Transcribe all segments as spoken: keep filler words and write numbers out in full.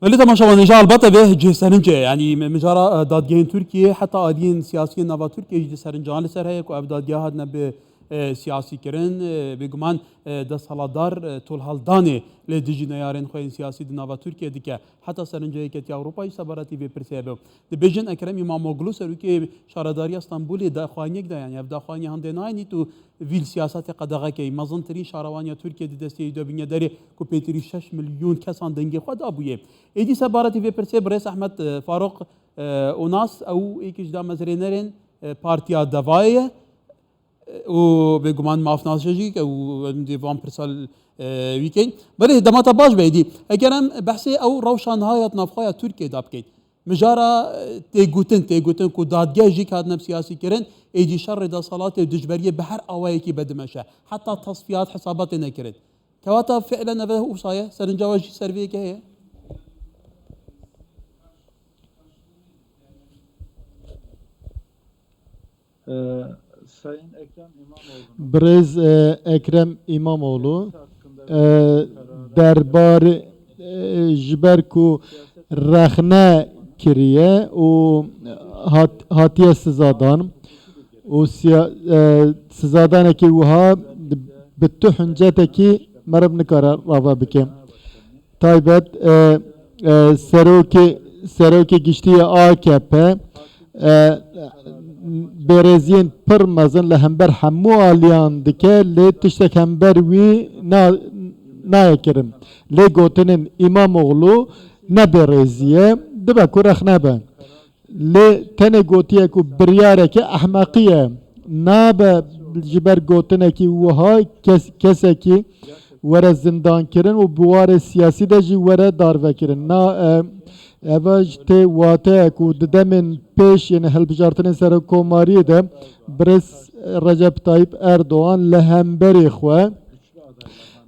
Belê temaşevan, hêja helbet ev ê cihê serinc e. Yanî mi-, mijara, e, dadgehên Tirkiyê heta aliyên siyasî yên nava Tirkiyê jî di serincan li ser heye ku ev dadgeha hatine bi, e, siyasî kirin. E, bêguman, e, desthilatdar, e, tolhildanê li dijî neyarên xwe yên siyasî di nava Tirkiyê dike. Heta serinca Yeketiya Ewropa jî sebaretî vê pirsê hebe. Dibêjin Ekrem Îmamoglu, serokê şaredariya Stenbolê, daxuyaniyek da, yanî ev daxuyaniya hindê nayê nî tu vî li siyasetê qedexe key. Mezintirîn şarewaniya Tirkiyê di destê wî de bûye derê ku pêtirî şeş milyon kesan dengê xwe dabûye. Êdî sebaretî vê pirsê birêz Ehmed, e, Farok, e, Onas, ew êkî ji damezrênerên, e, Partiya Devayê ye. E, û bêguman mafnase jî, ew em dê van pirsa, e, wî keyn. Belê dema te baş be êdî. Eger em behsê ew rewşa niha ya di navxwe ya Tirkiyê de bikeyn. Mijara, e, têgotin, têgotin ku dadgeh jî hatine siyasî kirin, êdî şerê desthilatê û dijberiyê bi her awayekî be dimeşe. Heta tesfiyat, hesaba têne kirin. Kewata fiilen ev e wisa ye, serinca we jî ser vê yekê heye? Ee, Sayın Ekrem İmamoğlu'nun Birêz, e, Ekrem Îmamoğlu, hakkında e, karara derbarê, e, ji ber ku rexne kiriye û hat-, hatiye sizadan û siya-, e, sizadanekî wiha bi tu huncetekî meriv nikare rave bike. Taybet, e, e, serokê, serokê giştî yê A K P, e, bêrêziyên pir mezin li hember hemû aliyan dike, lê tiştek hember wî na-, nayê kirin. Lê gotinên Îmamoğlu ne bêrêzî ye, dibe ku rexne be. Lê tenê gotiye ku biryareke ehmeqî ye. Nabe ji ber gotinekî wiha kes-, kesekî were zindankirin û bi warê siyasî de jî were darvekirin. Na, e, eva jî tê wateya ku di demên pêş yên hilbijartinên serokkomariyê de birêz Recep Tayyip Erdogan li hemberî xwe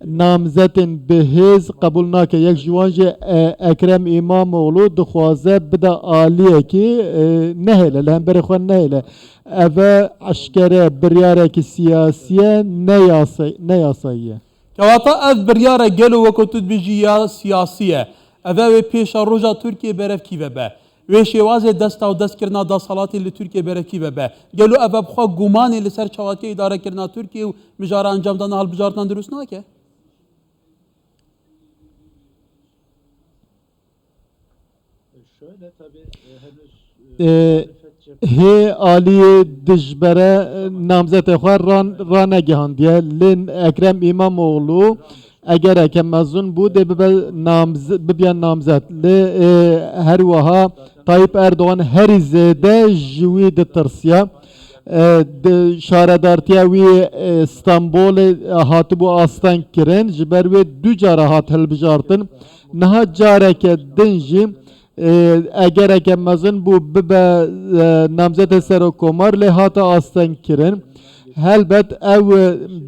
namzetên bi hêz qebûl nake. Yek ji wan jî, e, Ekrem Îmamoğlu dixwaze bide aliyekî, e, nehêle, li hemberê xwe nehêle. Ev e eşkere biryarekî siyasî ye, ne yasa-, ne yasayî ye. Kewata ev biryare gelo weko tu dibêjî ya siyasî ye? Ev e wê pêşeroja Tirkiyê berev kî ve be? Wê şêwazê desta û destkirina desthilatê li Tirkiyê berev kî ve be? Gelo ev e bi xwe gumanê li ser çawatiya îdarekirina Tirkiyê û mijara encamdana hilbijartinan dirust nake? Şöyle tabii, e, henüz, e, Ee, muhalefet cephesi hê aliyê dijbere, e, namzetê xwe ran-, ranegihandiye. Lê Ekrem Îmamoğlu egereke mezin bû, dê bibe namz-, bibiya namzet. Lê, e, her wiha Tayyip Erdogan herî zêde ji wî ditirsiya. E, di şaredartiya wî, e, Stenbolê, e, hatibû asteng kirin. Ji ber wê du cara hat hilbijartin. Niha careke din jî, e, egereke mezin bû bibe, e, namzetê serokkomar, lê hate asteng kirin. Helbet ew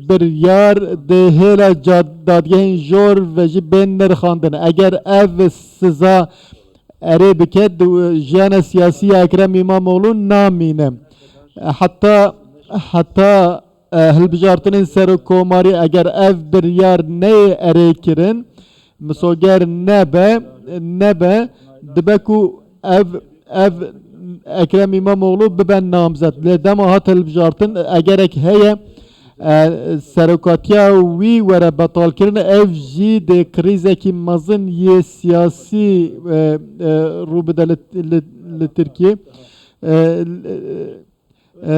biryar di hêla ca-, dadgehên jor ve jî bên nirxandin. Eger ev siza erê bike, di jiyana siyasî ya Ekrem Îmamoğlu namîne. Heta, heta, e, hilbijartinên serokkomarî eger ev biryar neyê erê kirin, misoger nebe, nebe, dibe ku ev, ev Ekrem Îmamoğlu bibe namzet. Lê dema hat hilbijartin, egerek heye, e, serokatiya wî were betalkirin, ev jî dê krîzekî mezin yê siyasî, e, e, rû bide li, li, li Tirkiyê. E, e, e,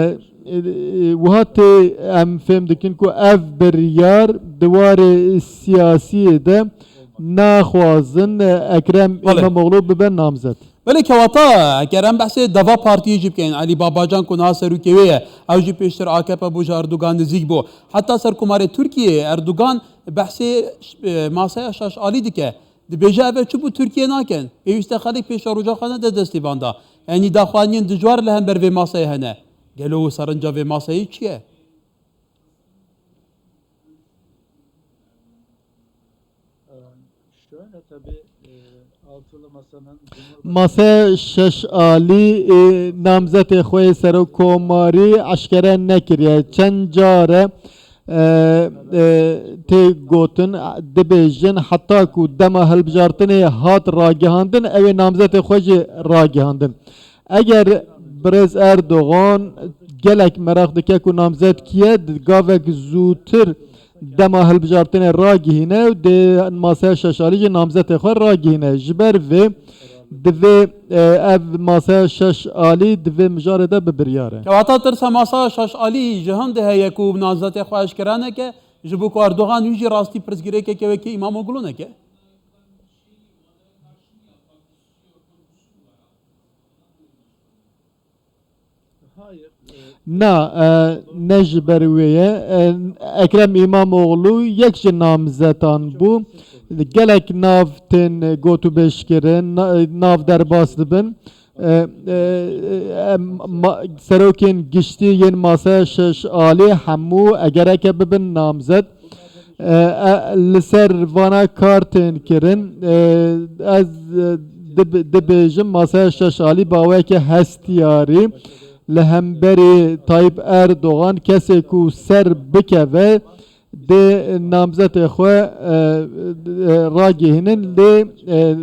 e, wiha tê em fêm dikin ku ev biryar di warê siyasiyê de naxwazin, e, Ekrem Belê. Îmamoğlu bibe namzet. Belê kewata, eger em behsê deva partiyê jî bikeyin, Elî Babacan ku niha serokê wê ye, ew jî pêştir A K P bû, ji Erdogan nizîk bû. Heta serkomarê Tirkiyê Erdogan behsê, e, masaya şaş alî dike. Dibêje ev e çi bû Tirkiye nakin. Pêwîst e xelk pêşeroja xwe nede destê van da. Yanî daxuyaniyên dijwar li hember vê masayê hene. Gelo serinca vê masayê çi ye? Şöyle tabii, e, altılı masanın Cumhurbaşkanı Mase şeş alî, e, namzetê xwe yê serokkomarî eşkere nekiriye. Çend care e, e, tê gotin, dibêjin heta ku dema hilbijartinê hat ragihandin, ew ê namzetê xwe jî ragihandin. Eger birêz Erdogan gelek meraq dike ku namzet kî ye, di gavek zûtir dema hilbijartinê ragihîne û dê maseya şeş alî jî namzetê xwe ragihîne. Ji ber vê divê, e, ev maseya şeş alî di vê mijarê de bi biryar e. Kewata tirsa masa şaş alî ji hin de heye ku namzetê xwe eşkera neke, ji bo ku Erdogan wî jî rastî pirsgirêkeke wekî Îmamoglu neke? Na, e, ne ji ber wê ye. E, Ekrem Îmamoğlu yek ji namzetan bû. Gelek nav tên gotûbêj kirin, na-, nav derbas dibin. E, e, e, ma-, serokên giştî yên Maseya Şeş Alî hemû egereke bibin namzet. E, e, li ser vana kar tên kirin. E, ez, e, dib-, dibêjim Maseya Şeş Alî bi aweke hestiyarî li hemberî Tayyip Erdogan kesê ku ser bikeve dê namzetê xwe, e, e, ragihînin lê, e,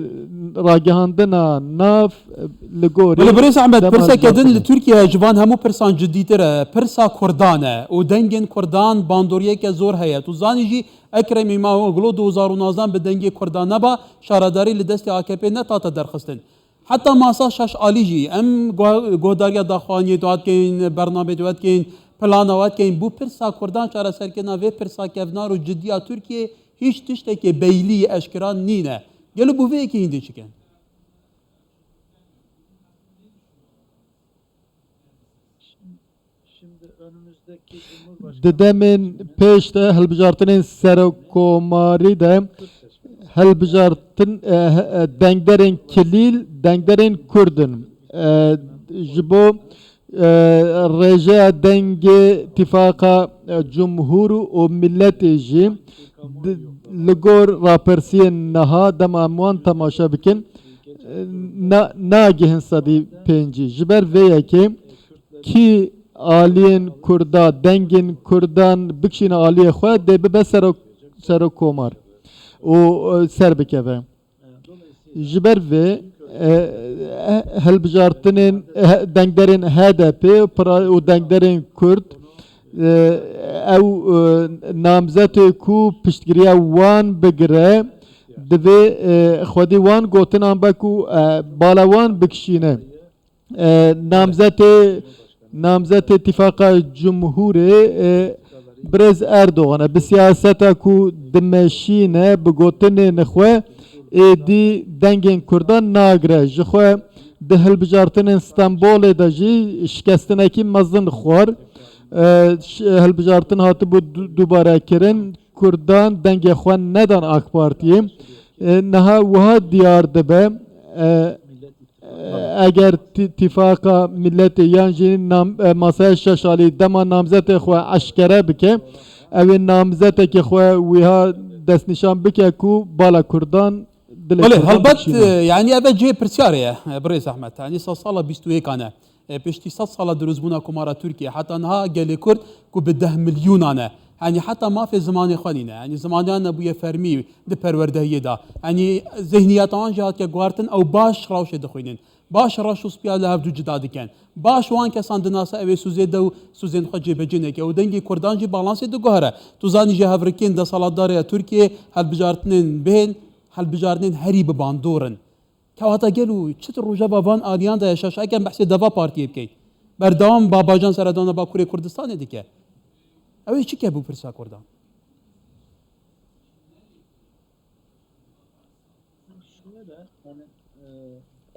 ragihandina nav, e, li gorî Belê, birêz Ehmed, dema pirseke din li Tirkiye ji van hemû pirsan cidîtir e. Pirsa Kurdan e û dengên Kurdan bandoriyeke zor heye. Tu zanî jî Ekrem Îmamoğlu du hezar û nozdan bi dengê Kurdan neba, şaredarî li destê A K P netate derxistin. Heta masa şaş alî jî em guh-, guhdariya daxuyaniyê dua dikeyin, bernameyê dua dikeyin, plana we dikeyin. Bo pirsa Kurdan çareserkirina vê pirsa kevnar û cidî ya Tirkiyê hîç tiştekê beylî eşkera nîne. Gelo bo vê yekê hîn dê çi kin? Di demên pêş de hilbijartinên serokkomarî de hilbijartin, e, e, dengderên kilîl, dengderên Kurd in. E, ji bo, e, rêjeya dengê Tifaqa, e, Cumhur û Miletê jî di, li gor rapirsiyên niha dema em wan temaşe bikin, e, na-, nagihin sedî pêncî. Ji ber vê yekê kî aliyên Kurda, dengên Kurdan bikişîne aliyê xwe, dê bibe serok, serokkomar û, e, ser bikeve. Ji ber vê, e, e, hilbijartinên, e, dengderên H D P pira-, û dengderên Kurd, e, ew, e, namzetê ku piştgiriya wan bigire, divê, e, xwedî wan gotinan be ku, e, bala wan bikişîne. E, namzetê, namzetê Tifaqa Cumhurê, e, Birêz Erdogan e. Bi siyaseta ku dimeşîne, bi gotinên xwe êdî dengên Kurdan nagire. Ji xwe di hilbijartinên Stenbolê de jî şikestinekî mezin xwar. E, ş-, hilbijartin hatibû du-, dubare kirin. Kurdan dengê xwe nedan A K Partiyê. E, niha wiha diyar dibe, e, Eger ti-, Tifaqa Miletê yan jî nam-, e, Masaya Şeş Alî dema namzetê xwe eşkere bike, ew ê namzetekê xwe wiha destnîşan bike ku bala Kurdan, dilê Belê, Kurdan helbet, bikişîne. E, yanî ev cihê pirsyarê ye, e, birêz Ehmed. Yanî sed sala bîst û yek an e. E, piştî sed sala dirûzbûna Komara Tirkiye, heta niha gelê Kurd ku bi deh milyonan e. Yanî heta mafê zimanê xwe nîne. Yanî zimaniyan nebûye fermî di perwerdehiyê de. Yanî zihniyeta wan jî hatiye guhartin, ew baş rewşê dixwînin. Baş reş û spiya li hevdû cida dikin. Baş wan kesan dinase ew ê sûzê de û sûzên xwe cêbecê neke û dengê Kurdan jî balansê diguhere. Tu zanî jî hevrikên desthilatdarê ya Tirkiyê hilbijartinên bên, hilbijartinên herî bi bandor in. Kewata gelo çi di rojeva van aliyan de ye, şaş ekem behsê deva partiyê bikeyn. Berdewam Babacan seredana Bakurê Kurdistanê dike. Ew ê çi ke bo pirsa Kurdan? Şöyle, hani, e,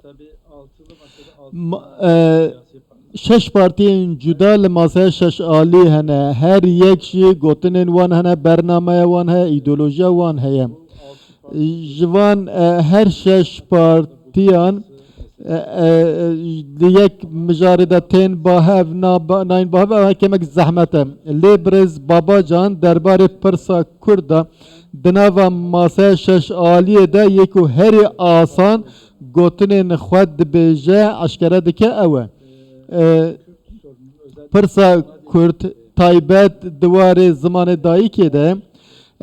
tabii altılı masada altı Ma-, tane e, siyasi parti. Şeş partiyên cuda li masaya şeş alî hene. Her yek jî gotinên wan hene, bernameya wan heye, îdeolojiya wan heye. Ji van, e, her şeş partiyan, e, e, di yek mijarê de tên bahev, na ba-, nayên bahev, ew kemek zehmet e. Lê birêz Babacan derbarê pirsa Kurd de di nava masaya şeş aliyê de yê ku herî asan gotinên xwe dibêje, eşkere dike ew e. E, pirsa Kurd taybet di warê zimanê dayikê de,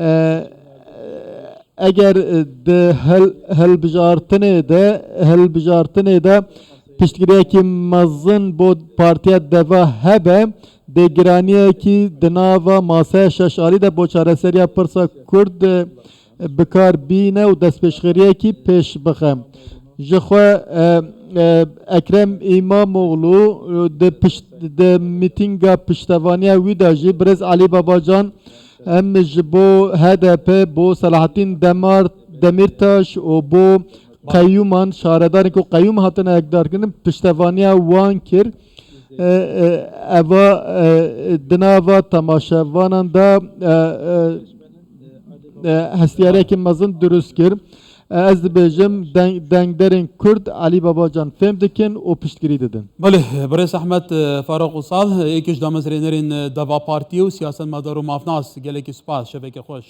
e, eger, e, di hel-, hilbijartinê de, hilbijartinê de piştgiriyekî mezin bo Partiya Deva hebe, dê giraniyekî di nava maseya şeş alî de bo çareseriya pirsa Kurd, e, bi kar bîne û destpêşxeriyekî pêş bixe. Ji xwe, e, e, Ekrem Îmamoğlu, e, di pişt-, di mîtînga piştevaniya wî de jî birêz Elî Babacan hem ji bo H D P, bo Selahattin Demar-, Demirtaş û bo qeyûman, şaredarên ku qeyûm hatine hevdarkirin, piştevaniya wan kir. E, e, eva, e, di nava temaşevanan de, e, e, e, hestiyariyekî mezin dirust kir. E, ez dibêjim, deng-, dengderên Kurd Elî Babacan fêm dikin û piştgirî didin. Belê, birêz Ehmed, e, Faruk Usal, e, yek ji damezrênerên, e, Deva Partiyê û siyasetmedar û mafnas, gelekî spas, şeveke xweş.